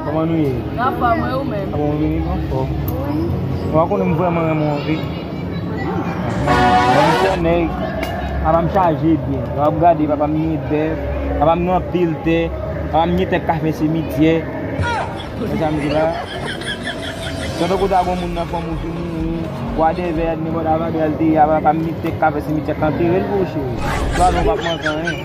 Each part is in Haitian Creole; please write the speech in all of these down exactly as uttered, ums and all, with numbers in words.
Kòman nou ye? N anfòm, wi, ou menm? Bon, wi, m anfòm. Ou konnen m vrèman renmen w anpil. Mwen se nèg, apa m chaje byen. Lè w ap gade, papa m gen bèf, papa m gen anpil tè, papa m gen tè k ka fè simityè. Wè sa m di la? Tankou ta gon moun nan fanmi w ki mouri, whatever, nenpòt avadra l te ye, apa papa m gen tè k ka fè simityè k antere l pou ou, cheri. Twa zan w p ap manke anyen.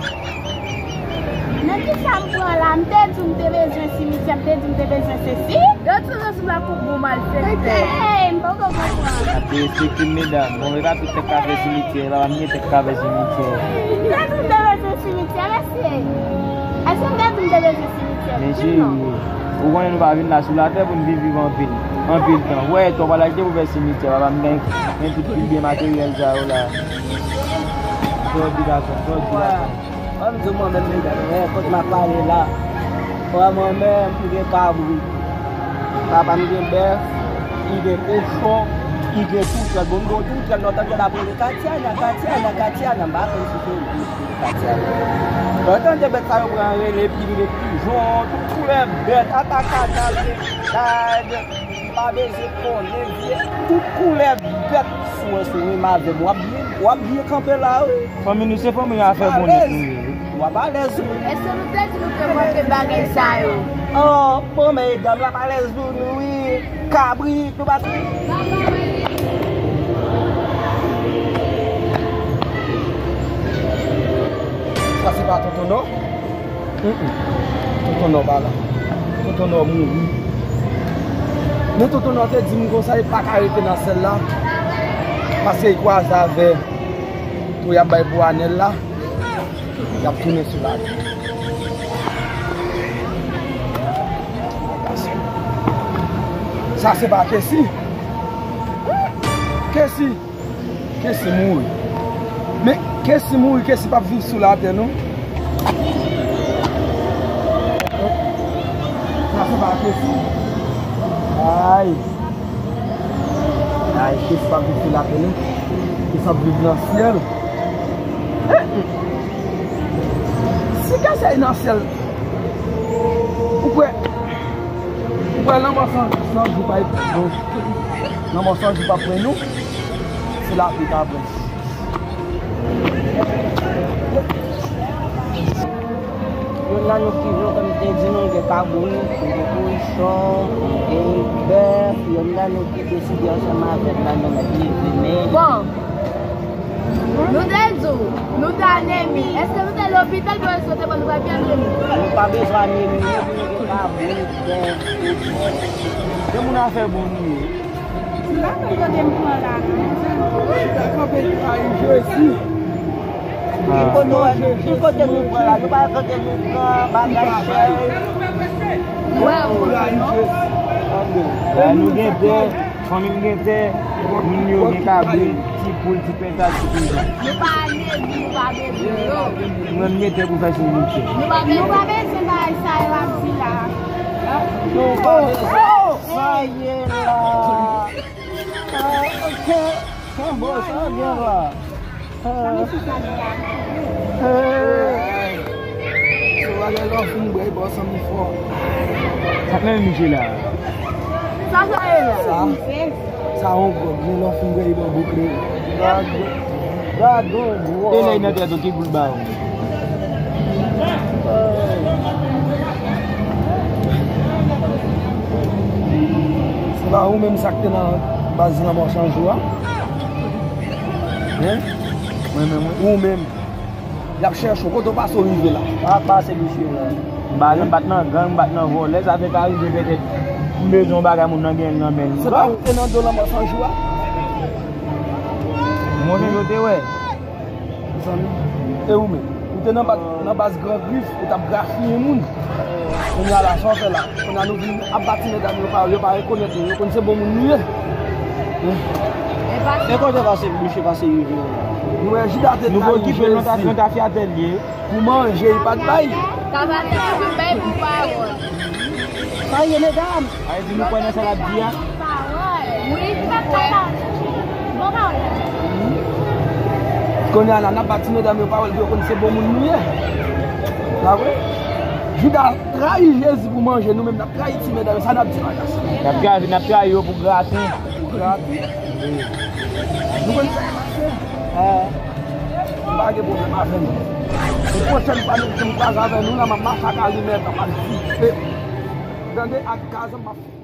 Nan kisa m pran la? M te di w m te bezwen simityè, m te di w m te bezwen sesi. Yo toujou sou la pou bon malfektè. Hey, m poko konprann. Ap derespekte m, medam. Bon, e pa tout tèt k ka fè simityè, papa m gen tèt k ka fè simityè. M te di w m te bezwen simityè, mesye. Èske m te di w m te bezwen simityè? Men cheri, ou konnen nou pa vin la sou latè pou n vin viv anpil, anpil tan. Ou wè, twòp laj te pou fè simityè, papa m gen, gen tout pi byen materyèl sa yo la. Sòti gason, sòti gason. Ban m di w mwen menm, medam, wè, kote m ap pale la. Wè, mwen menm, m gen kabrit. Papa m gen bèf, li gen kochon, li gen toutwèl. Bon, m gen yon toutwèl, nou tande l ap rele Katiana, Katiana, Katiana. M pa konn si se li ki rele Katiana. Lè w tande bèt sa yo pran rele, epi m gen pijon, tout koulè bèt, ata kanal, gad. Pa bezwen konnen, vye, tout koulè bèt sou wè sou menm avè m. W ap byen, w ap byen kanpe la, wi. Fanmi nou se fanmi afè bonnèt nou ye, wi. W ap alèz, wi. Èske nou te di nou te manke bagay sa yo? Oh, bon, medam, l ap alèz pou nou, wi. Kabrit, nou pa. Sa se pa tonton, non? Mm, mm. Tonton Nò pa la. Tonton Nò mouri. Men Tonton Nò te di m konsa, li pa ka rete nan sèl la. Paske li kwaze avè tou y ap bay pou Anèl la. Y ap tounen sou latè. Sa se pa Kesi. Kesi. Kesi mouri. Men Kesi mouri, Kesi p ap viv sou latè, non. Sa se pa Kesi. Ay. Ay, Kesi p ap viv sou latè, non. Kesi ap viv nan syèl. Si Kesi nan syèl, ou kwè, ou kwè lanmò san, san jou pa, lanmò san jou pa pran nou? Se lapli k ap pran. Youn nan nou ki vle, kòm m te di nou, gen kabrit, gen kochon, gen bèf, youn nan nou ki deside ansanm avè m nan nou vle vini. Bon, nou te di w, nou te anemi. Èske nou te lopital pou yo te ban nou papye anemi? Nou pa bezwen anemi, nou vin gen kabrit, bèf, kochon. Se moun afè bon nou ye. Ki kote m pran la? Kanpe kay Jezi. Ki kote nou, ki kote nou pran la? Nou pa kote nou pran bagay chè. Wè, ou konnen, non? La, nou gen tè, fanmi m gen tè, moun yo gen kabrit, ti poul, ti penta, ti pizan. Nou pa anemi, nou pa bezwen yo. Nou menm gen tè pou fè sou wout yo. Nou pa bezwen, nou pa bezwen bagay sa yo ap di la. Nou pa bezwen. Sa ye la. Ah, ok. Sa bon, sa byen la. Ah. Eh. Se bagay lè w fin bwè, e bò sanble fò. Sa k nan men misye la? Sa sa ye la? Sa? Sa yon gwòg, men lè w fin bwè, e bò bouke. Gad, gad yon gwòg. E lè nan tèt ou ki pou l ba ou? Se pa ou menm sa k te nan baz lanmò san jou a? Hein? Mwen menm, wi. Ou menm. Y ap chèche w. Kote w pase w rive la? Pa pase misye la. M pa, m pa t nan gang, m pa t nan vòlè, sa fè ka rive petèt m bezwen yon bagay moun nan gen l nan men l. Se pa ou te nan do lanmò san jou a? Mwen menm yo te wè. Mezanmi, e ou menm? Ou te nan ba-, nan baz Gran Grif, ou t ap grafiye moun. Kounye a la, sa w fè la? Kounye a nou vin ap ba ti medam yo pawòl, yo pa rekonèt nou, yo konn se bon moun nou ye. E kote pase, misye pase rive la? Nou wè Jida te trayi Jezi. Nou okipe l, nou ta, nou ta fè atèlye. Pou manje, li pa t bay. Sa va te toujou bay pou pawòl. Sa ye, medam? Sa vle di nou kwè nan sa l ap di a? Wi, m pa kwè nan bon pawòl. Kounye a la, n ap ba ti medam yo pawòl pou yo konn se bon moun nou ye. Pa vre? Jida trayi Jezi pou manje, nou menm n ap trayi ti medam yo, sa n ap di nan klas? N ap trayi, n ap trayi yo pou graten. Pou graten. Nou konn sa k ap fè. M pa gen pwoblèm avè nou. Pou pwochèn fwa nou, nou kwaze avè nou la, m ap mache ak alimèt, m ap dife. Tande, ak gaz, m ap